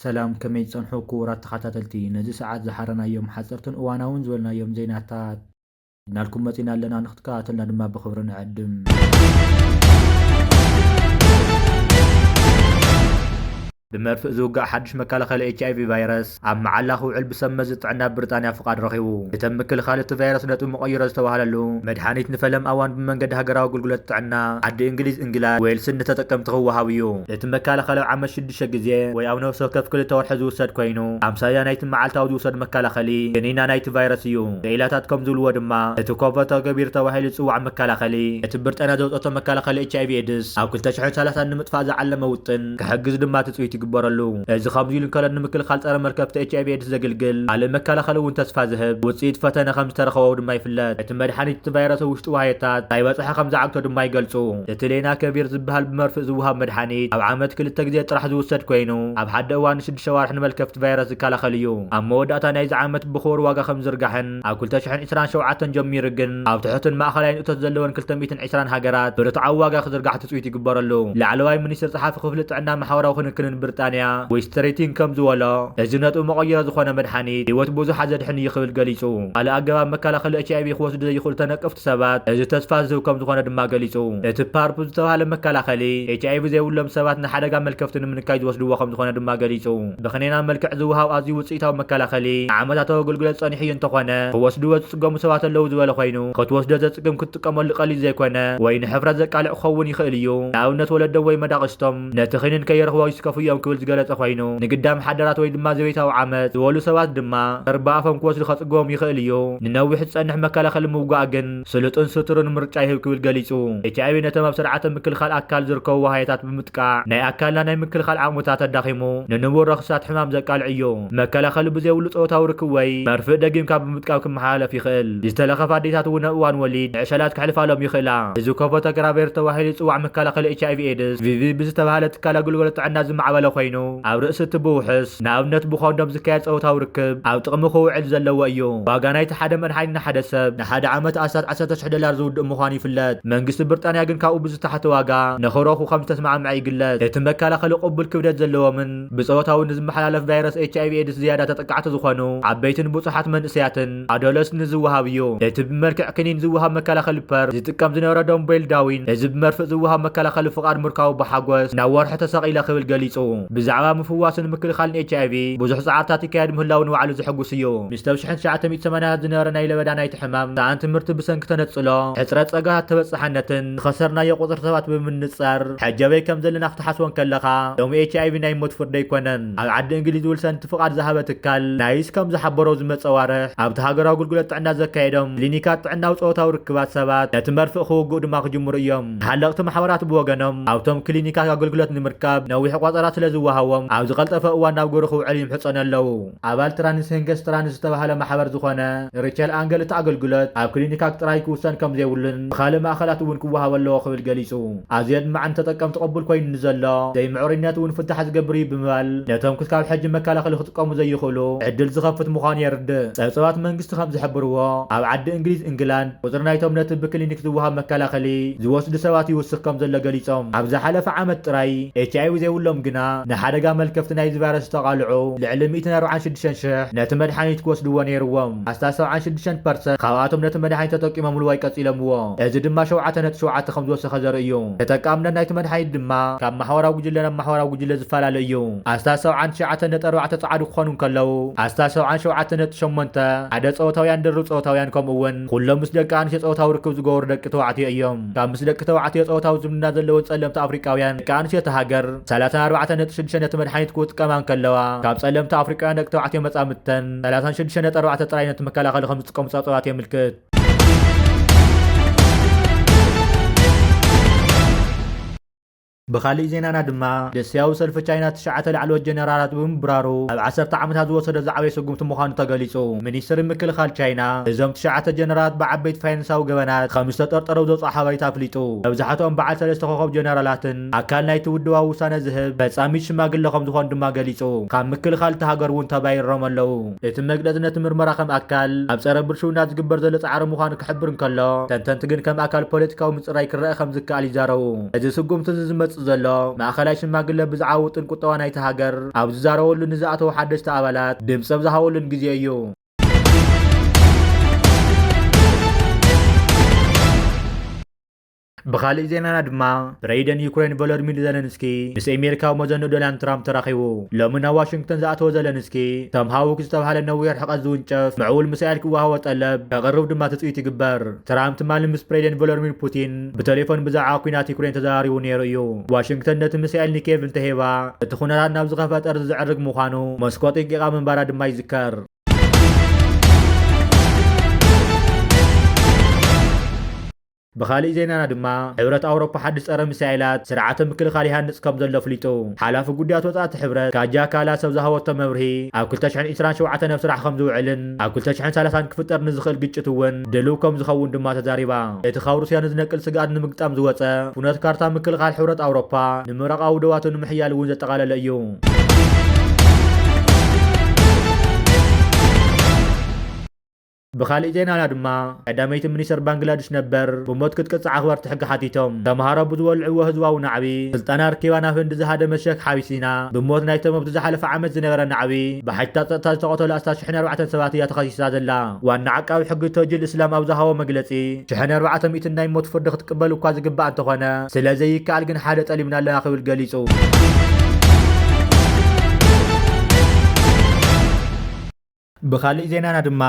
ሰላም፣ ከመይ ትጸንሑ ክቡራት ተኸታተልቲ? ነዚ ሰዓት ዝሓረናዮም ሓጸርትን እዋናውን ዝበልናዮም ዜናታት ሒዝናልኩም መጺና ኣለና፣ ንክትከታተልና ድማ ብኽብሪ ንዕድም። ብመርፍእ ዝውጋእ ሓድሽ መከላኸሊ ኤች ኣይ ቪ ቫይረስ ኣብ መዓላ ክውዕል ብሰብ መዚ ጥዕና ብሪጣንያ ፍቓድ ረኺቡ። እተን ምክልኻል እቲ ቫይረስ ነጥቢ መቐይሮ ዝተባህለሉ መድሓኒት ንፈለም ኣዋን ብመንገዲ ሃገራዊ ኣገልግሎት ጥዕና ዓዲ እንግሊዝ፣ እንግላንድ፣ ዌልስን ንተጠቀምቲ ክወሃብ እዩ። እቲ መከላኸሊ ኣብ ዓመት ሽዱሽተ ግዜ ወይ ኣብ ነፍሲ ወከፍ ክልተ ወርሒ ዝውሰድ ኮይኑ፣ ኣምሳያ ናይቲ መዓልታዊ ዝውሰድ መከላኸሊ ክኒና ናይቲ ቫይረስ እዩ። ክኢላታት ከም ዝብልዎ ድማ፣ እቲ ኮቨ ተገቢር ተባሂሉ ዝጽዋዕ መከላኸሊ፣ እቲ ብሪጣንያ ዘውጸቶ መከላኸሊ ኤች ኣይ ቪ ኤድስ ኣብ ክልተ ሽሕን ሰላሳን ንምጥፋእ ዝዓለመ ውጥን ክሕግዝ ድማ ትጽቢት ይግበረሉ። እዚ ከምዚ ኢሉ እንከሎ፣ ንምክልኻል ጸረ መርከብቲ ኤች ኣይ ቪ ኤድስ ዘገልግል ካልእ መከላኸሊ እውን ተስፋ ዝህብ ውጽኢት ፈተነ ከም ዝተረኸቦ ድማ ይፍለጥ። እቲ መድሓኒት እቲ ቫይረስ ኣብ ውሽጢ ዋህዮታት ከይበጽሐ ከም ዝዓግቶ ድማ ይገልጹ። እቲ ሌናከቪር ዝበሃል ብመርፍእ ዝወሃብ መድሓኒት ኣብ ዓመት ክልተ ግዜ ጥራሕ ዝውሰድ ኮይኑ፣ ኣብ ሓደ እዋን ንሽዱሽተ ኣዋርሕ ንመልከፍቲ ቫይረስ ዝከላኸል እዩ። ኣብ መወዳእታ ናይዚ ዓመት ብኽቡር ዋጋ ከም ዝዝርጋሕን ኣብ ክልተ ሽሕን ዕስራን ሸውዓተን ጀሚሩ ግን ኣብ ትሑትን ማእኸላይን እቶት ዘለወን ክልተ ሚእትን ዕስራን ሃገራት ብርትዓዊ ዋጋ ክዝርጋሕ ትጽቢት ይግበረሉ። ላዕለዋይ ሚኒስትር ጸሓፊ ክፍሊ ጥዕና ማሕበራዊ ክንክንን ብሪጣንያ ዊስትሪቲን ከም ዝበሎ፣ እዚ ነጥቢ መቐይሮ ዝኾነ መድሓኒት ህይወት ብዙሓት ዘድሕን እዩ ክብል ገሊጹ። ካልእ ኣገባብ መከላኸሊ ኤች ኣይ ቪ ክወስዱ ዘይኽእሉ ተነቀፍቲ ሰባት እዚ ተስፋ ዝህብ ከም ዝኾነ ድማ ገሊጹ። እቲ ፓርፕ ዝተባህለ መከላኸሊ ኤች ኣይ ቪ ዘይብሎም ሰባት ንሓደጋ መልከፍቲ ንምንካይ ዝወስድዎ ከም ዝኾነ ድማ ገሊጹ። ብክኒና መልክዕ ዝወሃብ ኣዝዩ ውጽኢታዊ መከላኸሊ ንዓመታት ኣብ ኣገልግሎት ጸኒሑ እዩ እንተኾነ፣ ክወስድዎ ዝጽገሙ ሰባት ኣለዉ ዝበለ ኮይኑ፣ ክትወስዶ ዘጽግም ክትጥቀመሉ ቀሊል ዘይኮነ ወይ ንሕፍረት ዘቃልዕ ክኸውን ይኽእል እዩ። ንኣብነት ወለዶም ወይ መዳቕስቶም ነቲ ክኒን ከየረኽቦ ይስከፉ እዮም ክብል ዝገለጸ ኮይኑ፣ ንግዳም ሓዳራት ወይ ድማ ዘቤታዊ ዓመት ዝበሉ ሰባት ድማ ቅርቢ ኣፎም ክወስዱ ከጽግቦም ይኽእል እዩ። ንነዊሕ ዝጸንሕ መከላኸሊ ምውጋእ ግን ስሉጥን ስቱርን ምርጫ ይህብ ክብል ገሊጹ። ኤች ኣይ ቪ ነቶም ኣብ ስርዓተ ምክልኻል ኣካል ዝርከቡ ዋህዮታት ብምጥቃዕ ናይ ኣካልና ናይ ምክልኻል ዓቕምታት ኣዳኺሙ ንንቡር ረኽስታት ሕማም ዘቃልዕ እዩ። መከላኸሊ ብዘይብሉ ጾታዊ ርክብ ወይ መርፍእ ደጊምካ ብምጥቃም ክመሓላለፍ ይኽእል። ዝተለኸፋ ኣዴታት እውን ኣብ እዋን ወሊድ ዕሸላት ከሕልፋሎም ይኽእላ። እዚ ኮቨ ተግራቤር ተባሂሉ ዝጽዋዕ መከላኸሊ ኤች ኣይ ቪ ኤድስ ቪቪ ብዝተባህለ ትካል ኣገልግሎት ጥዕና ዝማዕበለ ኮይኑ፣ ኣብ ርእሲ እቲ ብውሑስ፣ ንኣብነት ብኮንዶም ዝካየድ ጾታዊ ርክብ ኣብ ጥቕሚ ክውዕል ዘለዎ እዩ። ዋጋ ናይቲ ሓደ መድሓኒት ንሓደ ሰብ ንሓደ ዓመት ኣስታት ዓሰርተ ሽሕ ዶላር ዝውድእ ምዃኑ ይፍለጥ። መንግስቲ ብሪጣንያ ግን ካብኡ ብዝተሓተ ዋጋ ንኽረኽቡ ከም ዝተስማዕምዐ ይግለጽ። እቲ መከላኸሊ ቅቡል ክብደት ዘለዎምን ብጾታዊ ንዝመሓላለፍ ቫይረስ ኤች ኣይ ቪ ኤድስ ዝያዳ ተጠቃዕቲ ዝኾኑ ዓበይትን ብጹሓት መንእሰያትን ኣዶለስን ዝወሃብ እዩ። እቲ ብመልክዕ ክኒን ዝወሃብ መከላኸሊ ፐር ዝጥቀም ዝነበረ ዶምቤል ዳዊን፣ እዚ ብመርፍእ ዝወሃብ መከላኸሊ ፍቓድ ምርካቡ ብሓጎስ ናብ ወርሒ ተሰቒለ ክብል ገሊጹ። ብዛዕባ ምፍዋስን ምክልኻልን ኤች ኣይ ቪ ብዙሕ ጻዕርታት ይካየድ ምህላው ንባዕሉ ዘሐጉስ እዩ። ምስ ኣብ ሽሕን ትሽዓተ ሚእትን ሰማንያን ዝነበረ ናይ ለበዳ ናይቲ ሕማም ሰኣን ትምህርቲ ብሰንኪ ተነጽሎ፣ ሕጽረት ጸጋታት ተበጻሕነትን ዝኸሰርናዮ ቁጽሪ ሰባት ብምንጻር፣ ሕጂ ኣበይ ከም ዘለና ክትሓስቦ እንከለኻ፣ ሎሚ ኤች ኣይ ቪ ናይ ሞት ፍርዲ ኣይኮነን። ኣብ ዓዲ እንግሊዝ ዊልሰን እቲ ፍቓድ ዝሃበ ትካል ናይስ ከም ዝሓበሮ፣ ዝመጸ ኣዋርሕ ኣብቲ ሃገራዊ ኣገልግሎት ጥዕና ዘካየዶም ክሊኒካት ጥዕናዊ ጾታዊ ርክባት ሰባት ነቲ መርፍእ ክውግኡ ድማ ክጅምሩ እዮም። ተሓለቕቲ ማሕበራት ብወገኖም፣ ኣብቶም ክሊኒካት ኣገልግሎት ንምርካብ ነዊሕ ቆጸራ ስለ ዝወሃቦም፣ ኣብ ዝቐልጠፈ እዋን ናብ ግብሪ ክውዕል ይምሕጸኑ ኣለዉ። ኣባል ትራንስ ሄንገስ ትራንስ ዝተባህለ ማሕበር ዝኾነ ሪቸል ኣንገል፣ እቲ ኣገልግሎት ኣብ ክሊኒካት ጥራይ ክውሰን ከም ዘይብሉን ብኻልእ ማእኸላት እውን ክወሃብ ኣለዎ ክብል ገሊጹ። ኣዝዮ ኣድማዕን ተጠቀምቲ ቅቡል ኮይኑ ንዘሎ ዘይምዕሩይነት እውን ፍታሕ ዝገብር እዩ ብምባል፣ ነቶም ክሳብ ሕጂ መከላኸሊ ክጥቀሙ ዘይኽእሉ ዕድል ዝኸፍት ምዃኑ የርድእ። ጸብጸባት መንግስቲ ከም ዝሕብርዎ፣ ኣብ ዓዲ እንግሊዝ፣ እንግላንድ፣ ቁጽሪ ናይቶም ነቲ ብክሊኒክ ዝወሃብ መከላኸሊ ዝወስዱ ሰባት ይውስኽ ከም ዘሎ ገሊጾም። ኣብ ዝሓለፈ ዓመት ጥራይ ኤች ኣይ ቪ ዘይብሎም ግና ንሓደጋ መልከፍቲ ናይዚ ቫይረስ ዝተቓልዑ ልዕሊ ሚእትን ኣርባዓን ሽዱሽተን ሽሕ ነቲ መድሓኒት ክወስድዎ ነይርዎም። ኣስታት ሰብዓን ሽዱሽተን ፐርሰንት ካብኣቶም ነቲ መድሓኒት ተጠቂሞምሉ ወይ ቀጺሎምዎ። እዚ ድማ ሸውዓተ ነጥቢ ሸውዓተ ከም ዝወሰኸ ዘርኢ እዩ። ተጠቃምነት ናይቲ መድሓኒት ድማ ካብ ማሕበራዊ ጉጅለ ናብ ማሕበራዊ ጉጅለ ዝፈላለ እዩ። ኣስታት ሰብዓን ትሽዓተን ነጥቢ ኣርባዕተ ጸዓዱ ክኾኑ እንከለዉ፣ ኣስታት ሰብዓን ሸውዓተን ነጥቢ ሸሞንተ ሓደ ጾታውያን ድርብ ጾታውያን፣ ከምኡ እውን ኩሎም ምስ ደቂ ኣንስትዮ ጾታዊ ርክብ ዝገብሩ ደቂ ተባዕትዮ እዮም። ካብ ምስ ደቂ ተባዕትዮ ጾታዊ ዝምድና ዘለወን ጸለምቲ ኣፍሪቃውያን ደቂ ኣንስትዮ እታ ሃገር፣ ሰላሳን ኣርባዕተን ነጥቢ ሽዱሽተ ነቲ መድሓኒት ክጥቀማ እንከለዋ፣ ካብ ጸለምቲ ኣፍሪቃውያን ደቂ ተባዕትዮ መጻምድተን፣ ሰላሳን ሽዱሽተን ነጥቢ ኣርባዕተ ጥራይ ነቲ መከላኸሊ ከም ዝጥቀሙ ጸብጻባት የምልክት። ብኻሊእ ዜናና ድማ፣ ደስያዊ ሰልፊ ቻይና ትሽዓተ ላዕለዎት ጀነራላት ብምብራሩ፣ ኣብ ዓሰርተ ዓመታት ዝወሰዶ ዝዓበየ ስጉምቲ ምዃኑ ተገሊጹ። ሚኒስትሪ ምክልኻል ቻይና፣ እዞም ትሽዓተ ጀነራላት ብዓበይቲ ፋይናንሳዊ ገበናት ከም ዝተጠርጠሩ ዘውፅኦ ሓበሬታ ኣፍሊጡ። መብዛሕትኦም በዓል ሰለስተ ኮኾብ ጀነራላትን ኣካል ናይቲ ውድባዊ ውሳነ ዝህብ ፈጻሚት ሽማግለ ከም ዝኾኑ ድማ ገሊጹ። ካብ ምክልኻል እታ ሃገር እውን ተባይሮም ኣለዉ። እቲ መግለጺ ነቲ ምርመራ ከም ኣካል ኣብ ጸረ ብልሽውና ዝግበር ዘሎ ጻዕሪ ምዃኑ ክሕብር እንከሎ፣ ተንተንቲ ግን ከም ኣካል ፖለቲካዊ ምጽራይ ክረአ ከም ዝከኣል ይዛረቡ። እዚ ስጉምቲ እዚ ዝመጽእ ዘሎ ማእኸላይ ሽማግለ ብዛዕባ ውጥን ቁጠባ ናይቲ ሃገር ኣብ ዝዛረበሉ ንዝኣተዉ ሓደሽቲ ኣባላት ድምፂ ኣብ ዝሃበሉን ግዜ እዩ። ብኻሊእ ዜናና ድማ ፕሬዚደንት ዩክሬን ቮሎዲሚር ዘለንስኪ ምስ ኣሜሪካዊ መዘንኡ ዶናልድ ትራምፕ ተራኺቡ። ሎሚ ናብ ዋሽንግተን ዝኣተወ ዘለንስኪ ቶም ሃውክ ዝተባህለ ነዊሕ ርሕቀት ዝውንጨፍ ምዕቡል ሚሳኤል ክወሃቦ ጠለብ ከቕርብ ድማ ትፅቢት ይግበር። ትራምፕ ትማሊ ምስ ፕሬዚደንት ቮሎዲሚር ፑቲን ብቴሌፎን ብዛዕባ ኲናት ዩክሬን ተዘራሪቡ ነይሩ እዩ። ዋሽንግተን ነቲ ሚሳኤል ንኪየቭ እንተሂባ እቲ ኩነታት ናብ ዝኸፍአ ጠርዚ ዘዕርግ ምዃኑ ሞስኮ ኣጠንቂቓ ምንባራ ድማ ይዝከር። ብኻሊእ ዜናና ድማ ሕብረት ኣውሮፓ ሓድሽ ጸረ ሚሳኤላት ስርዓተ ምክልኻል ይሃንጽ ከም ዘሎ ኣፍሊጡ። ሓላፊ ጉዳያት ወጻእቲ ሕብረት ካጃ ካላስ ኣብ ዝሃበቶ መብርሂ ኣብ ክልተ ሽሕን ዕስራን ሸውዓተን ኣብ ስራሕ ከም ዝውዕልን ኣብ ክልተ ሽሕን ሰላሳን ክፍጠር ንዝኽእል ግጭት እውን ድልው ከም ዝኸውን ድማ ተዛሪባ። እቲ ካብ ሩስያ ንዝነቅል ስግኣት ንምግጣም ዝወጸ ፍኖተ ካርታ ምክልኻል ሕብረት ኣውሮፓ ንምብራቓዊ ደዋቱ ንምሕያል እውን ዘጠቓለለ እዩ። ብኻሊእ ዜናና ድማ ቀዳመይቲ ሚኒስተር ባንግላድሽ ነበር ብሞት ክትቅጻዕ ኣኽበርቲ ሕጊ ሓቲቶም። ተምሃሮ ብዝወልዕዎ ህዝባዊ ናዕቢ ስልጣን ኣርኪባ ናብ ህንዲ ዝሃደመት ሸክ ሓሲና ብሞት ናይቶም ኣብቲ ዝሓለፈ ዓመት ዝነበረ ናዕቢ ብሓይልታት ጸጥታ ዝተቐተሉ ኣስታት ሽሕን ኣርባዕተን ሰባት እያ ተኸሲሳ ዘላ። ዋና ዓቃቢ ሕጊ ቶጅል እስላም ኣብ ዝሃቦ መግለጺ ሽሕን ኣርባዕተ ሚእትን ናይ ሞት ፍርዲ ክትቅበል እኳ ዝግባእ እንተኾነ ስለ ዘይከኣል ግን ሓደ ጠሊብና ኣለና ክብል ገሊጹ። ብኻሊእ ዜናና ድማ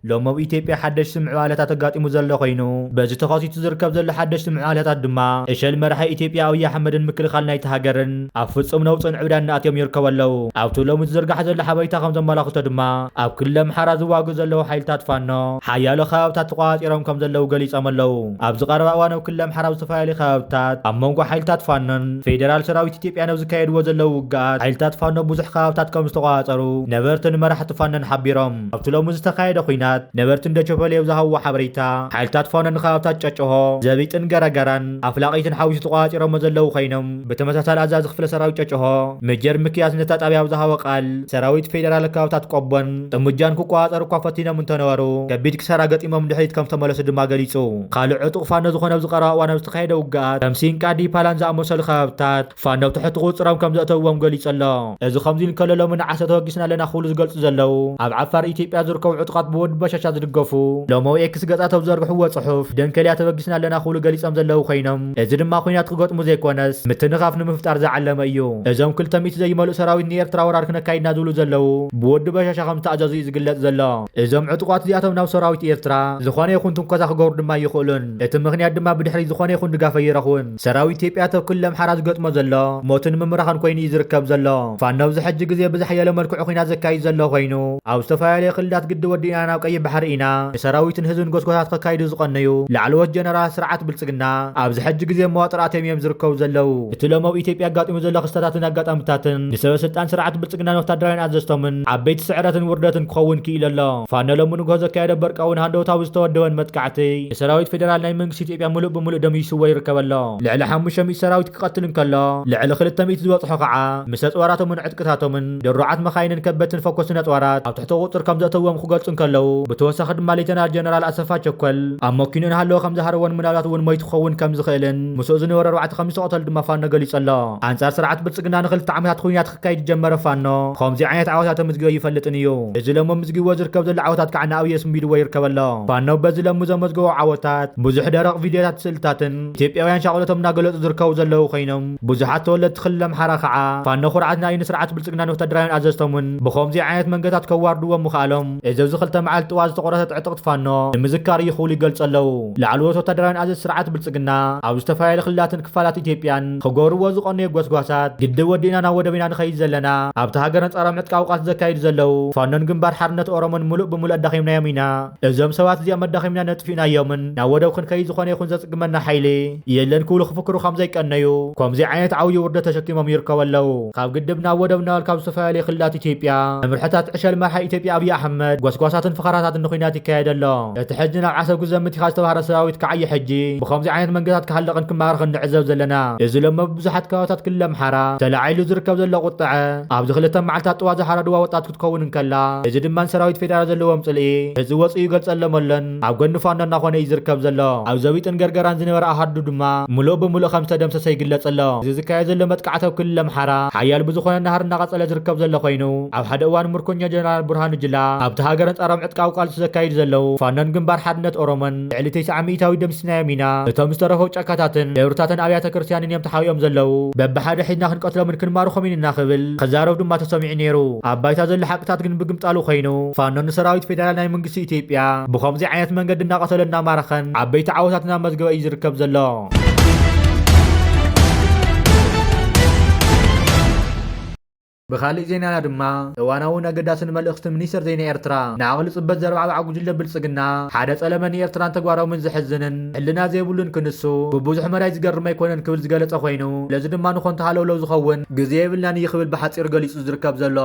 ሎም ኣብ ኢትዮጵያ ሓደሽ ስምዒ ዋለታት ኣጋጢሙ ዘሎ ኮይኑ በዚ ተኸሲቱ ዝርከብ ዘሎ ሓደሽ ስምዒ ዋለታት ድማ እሸል መራሒ ኢትዮጵያ ኣብይ ኣሕመድን ምክልኻል ናይቲ ሃገርን ኣብ ፍጹም ነውጽን ዕብዳን ኣትዮም ይርከቡ ኣለዉ። ኣብቲ ሎሚ ዝዝርጋሕ ዘሎ ሓበሬታ ከም ዘመላኽቶ ድማ ኣብ ክልል ኣምሓራ ዝዋግኡ ዘለዉ ሓይልታት ፋኖ ሓያሎ ከባብታት ተቆጻጺሮም ከም ዘለዉ ገሊጾም ኣለዉ። ኣብዚ ቀረባ እዋን ኣብ ክልል ኣምሓራ ኣብ ዝተፈላለዩ ከባብታት ኣብ መንጎ ሓይልታት ፋኖን ፌደራል ሰራዊት ኢትዮጵያን ኣብ ዝካየድዎ ዘለዉ ውግኣት ሓይልታት ፋኖ ብዙሕ ከባብታት ከም ዝተቆጻጸሩ ነበርትን መራሕቲ ፋኖን ሓቢሮም። ኣብቲ ሎሚ ዝተኻየደ ኲናት ነበርትን ደቸፈለዮ ዝሃብዎ ሓበሬታ ሓይልታት ፋኖ ንከባብታት ጨጨሆ፣ ዘቢጥን ገረገራን ኣፍላቂትን ሓዊሱ ተቆጻጺሮሞ ዘለዉ ኮይኖም ብተመሳሳሊ ኣዛዚ ክፍለ ሰራዊት ጨጨሆ ሜጀር ምክያስ ነታ ጣብያ ኣብ ዝሃቦ ቃል ሰራዊት ፌደራል ከባብታት ቆቦን ጥሙጃን ክቆጻጸሩ እኳ ፈቲኖም እንተነበሩ ከቢድ ክሳራ ገጢሞም ድሕሪት ከም ዝተመለሱ ድማ ገሊጹ። ካልእ ዕጡቕ ፋኖ ዝኾነ ኣብዚ ቀረባ እዋን ኣብ ዝተኻየደ ውግኣት ከም ሲንቃ ዲፓላን ዝኣመሰሉ ከባብታት ፋኖ ኣብ ትሕቲ ቁጽሮም ከም ዘእተውዎም ገሊጹ ኣሎ። እዚ ከምዚ ኢሉ እንከሎ ሎሚ ነሓሰ ተበጊስና ኣለና ክብሉ ዝገልጹ ዘለዉ ኣብ ዓፋር ኢትዮጵያ ዝርከቡ ዕጡቓት ብወዲ በሻሻ ዝድገፉ ሎሚ ኣብ ኤክስ ገጻት ኣብ ዝዘርግሕዎ ጽሑፍ ደንከልያ ተበጊስና ኣለና ክብሉ ገሊጾም ዘለዉ ኮይኖም እዚ ድማ ኲናት ክገጥሙ ዘይኮነስ ምትንኻፍ ንምፍጣር ዝዓለመ እዩ። እዞም ክልተ ሚእቲ ዘይመልኡ ሰራዊት ንኤርትራ ወራር ክነካይድና ዝብሉ ዘለዉ ብወዲ በሻሻ ከም ዝተኣዘዙ እዩ ዝግለጽ ዘሎ። እዞም ዕጡቓት እዚኣቶም ናብ ሰራዊት ኤርትራ ዝኾነ ይኹን ትንኮሳ ክገብሩ ድማ ኣይኽእሉን። እቲ ምኽንያት ድማ ብድሕሪት ዝኾነ ይኹን ድጋፍ ኣይረኽቡን። ሰራዊት ኢትዮጵያ ኣብ ክልል ኣምሓራ ዝገጥሞ ዘሎ ሞትን ምምራኽን ኮይኑ እዩ ዝርከብ ዘሎ። ፋኖ ኣብዚ ሕጂ ግዜ ብዝሓየለ መልክዑ ኲናት ዘካይድ ዘሎ ኮይኑ ኣብ ዝተፈላለዩ ክልላት ግዲ ወዲእና ናብ ቀይሕ ባሕሪ ኢና ንሰራዊትን ህዝብን ጎስጓሳት ከካይዱ ዝቐነዩ ላዕለዎት ጀነራላት ስርዓት ብልጽግና ኣብዚ ሕጂ ግዜ መዋጥር ኣትዮም እዮም ዝርከቡ ዘለዉ። እቲ ሎም ኣብ ኢትዮጵያ ኣጋጢሙ ዘሎ ክስተታትን ኣጋጣምታትን ንሰበ ስልጣን ስርዓት ብልጽግናን ወታደራውያን ኣዘዝቶምን ዓበይቲ ስዕረትን ውርደትን ክኸውን ክኢሉ ኣሎ። ፋኖ ሎሚ ንግሆ ዘካየዶ በርቃውን ሃንደውታዊ ዝተወደበን መጥቃዕቲ ንሰራዊት ፌደራል ናይ መንግስቲ ኢትዮጵያ ምሉእ ብምሉእ ደምሲስዎ ይርከብ ኣሎ። ልዕሊ ሓሙሽተ ሚእቲ ሰራዊት ክቐትል እንከሎ ልዕሊ ክልተ ሚእቲ ዝበጽሑ ከዓ ምስ ኣጽዋራቶምን ዕጥቅታቶምን ድሩዓት መኻይንን ከበድትን ፈኮስትን ኣጽዋራት ኣብ ትሕቲ ቁጽር ከም ዘእተዎም ክገልጹ እንከለዉ ብተወሳኺ ድማ ሌተናል ጀነራል ኣሰፋ ቸኮል ኣብ መኪኑ እናሃለወ ከም ዝሃረወን ምናልባት እውን ሞይቱ ክኸውን ከም ዝኽእልን ምስኡ ዝነበሩ ኣርባዕተ ከም ዝተቐተሉ ድማ ፋኖ ገሊጹ ኣሎ። ኣንጻር ስርዓት ብልጽግና ንክልተ ዓመታት ኲናት ክካይድ ዝጀመረ ፋኖ ከምዚ ዓይነት ዓወታት ኣመዝጊቡ ኣይፈልጥን እዩ። እዚ ሎሚ ኣመዝጊብዎ ዝርከብ ዘሎ ዓወታት ከዓ ንኣብይ ኣስንቢድዎ ይርከብ ኣሎ። ፋኖ በዚ ሎሚ ዘመዝገቦ ዓወታት ብዙሕ ደረቕ ቪድዮታት፣ ስእልታትን ኢትዮጵያውያን ሻቕሎቶም እናገለጹ ዝርከቡ ዘለዉ ኮይኖም ብዙሓት ተወለድቲ ክልል ኣምሓራ ከዓ ፋኖ ኩርዓትና እዩ፣ ንስርዓት ብልጽግናን ወታደራውያን ኣዘዝቶምን ብኸምዚ ዓይነት መንገታት ከዋርድዎም ምኽኣሎም እዚ ኣብዚ ክልተ መዓልቲ ጥዋት ዝተቖረሰት ዕጥቕቲ ፋኖ ንምዝካር እዩ ክብሉ ይገልጹ ኣለዉ። ላዕለዎት ወታደራውያን ኣዘዝቲ ስርዓት ብልጽግና ኣብ ዝተፈላለዩ ክልላትን ክፋላት ኢትዮጵያን ክገብርዎ ዝቐነዩ ጎስጓሳት ግድብ ወዲእና ናብ ወደብ ኢና ንኸይድ ዘለና፣ ኣብቲ ሃገር ኣንጻሮም ዕጥቃዊ ቃልሲ ዘካይዱ ዘለዉ ፋኖን ግንባር ሓርነት ኦሮሞን ምሉእ ብምሉእ ኣዳኺምናዮም ኢና። እዞም ሰባት እዚኦም ኣዳኺምና ነጥፊእናዮምን ናብ ወደብ ክንከይድ ዝኾነ ይኹን ዘጽግመና ሓይሊ የለን ክብሉ ክፍክሩ ከም ዘይቀነዩ፣ ከምዚ ዓይነት ዓብዪ ውርደት ተሸኪሞም ይርከቡ ኣለዉ። ካብ ግድብ ናብ ወደብ እናበልካ ኣብ ዝተፈላለዩ ክልላት ኢትዮጵያ መምርሕታት ዕሸል መርሓ ኢትዮጵያ ኣብይ ኣሕመድ ጎስጓሳትን ፈኸራታትን ንኹናት ይካየድ ኣሎ። እቲ ሕጂ ናብ ዓሰብ ክዘምት ኢኻ ዝተባህረ ሰራዊት ክዓዪ ሕጂ ብኸምዚ ዓይነት መንገድታት ክሃለቕን ክማረኽን ንዕዘብ ዘለና። እዚ ሎሚ ኣብ ብዙሓት ከባቢታት ክልል ኣምሓራ ተላዒሉ ዝርከብ ዘሎ ቁጥዐ ኣብዚ ክልተ መዓልታት ጥዋፍ ዝሓረድዋ ወጣት ክትከውን እንከላ፣ እዚ ድማ ንሰራዊት ፌደራል ዘለዎም ጽልኢ ህዝቢ ወጺኡ ይገልጸሎም ኣሎን ኣብ ጎኒ ፋኖ እናኾነ እዩ ዝርከብ ዘሎ። ኣብ ዘቢጥን ገርገራን ዝነበረ ኣሃዱ ድማ ምሉእ ብምሉእ ከም ዝተደምሰሰ ይግለጽ ኣሎ። እዚ ዝካየድ ዘሎ መጥቃዕቲ ኣብ ክልል ኣምሓራ ሓያል ብዝኾነ ናህሪ እናቐጸለ ዝርከብ ዘሎ ኮይኑ፣ ኣብ ሓደ እዋን ምርኮኛ ጀነራል ብርሃኑ ጁላ ኣብቲ ሃገር ኣንጻሮም ዕጥቃዊ ቃልሲ ዘካይዱ ዘለዉ ፋኖን ግንባር ሓድነት ኦሮሞን ልዕሊ ተስዓ ሚእታዊ ደምሲስናዮም ኢና። እቶም ዝተረፈው ጫካታትን ደብርታትን ኣብያተ ክርስቲያንን እዮም ተሓቢኦም ዘለዉ። በብሓደ ሒዝና ክንቀትሎምን ክንማርኾምን ኢና ክብል ክዛረብ ድማ ተሰሚዑ ነይሩ። ኣብ ባይታ ዘሎ ሓቅታት ግን ብግምጣሉ ኮይኑ፣ ፋኖ ንሰራዊት ፌደራል ናይ መንግስቲ ኢትዮጵያ ብኸምዚ ዓይነት መንገዲ እናቐተለ እናማረኸን ዓበይቲ ዓወታት እናመዝገበ እዩ ዝርከብ ዘሎ። ብኻሊእ ዜናና ድማ፣ እዋናውን ኣገዳስን መልእኽቲ ሚኒስተር ዜና ኤርትራ፣ ንዓቕሊ ጽበት ዘርባዕባዕ ጉጅለ ብልጽግና ሓደ ጸለመ ንኤርትራን ተግባሮምን ዘሕዝንን ሕልና ዘይብሉን ክንሱ ብብዙሕ መዳይ ዝገርም ኣይኮነን ክብል ዝገለጸ ኮይኑ፣ ስለዚ ድማ ንኾንቱ ሃለውለው ዝኸውን ግዜ የብልናን እዩ ክብል ብሓጺሩ ገሊጹ ዝርከብ ዘሎ።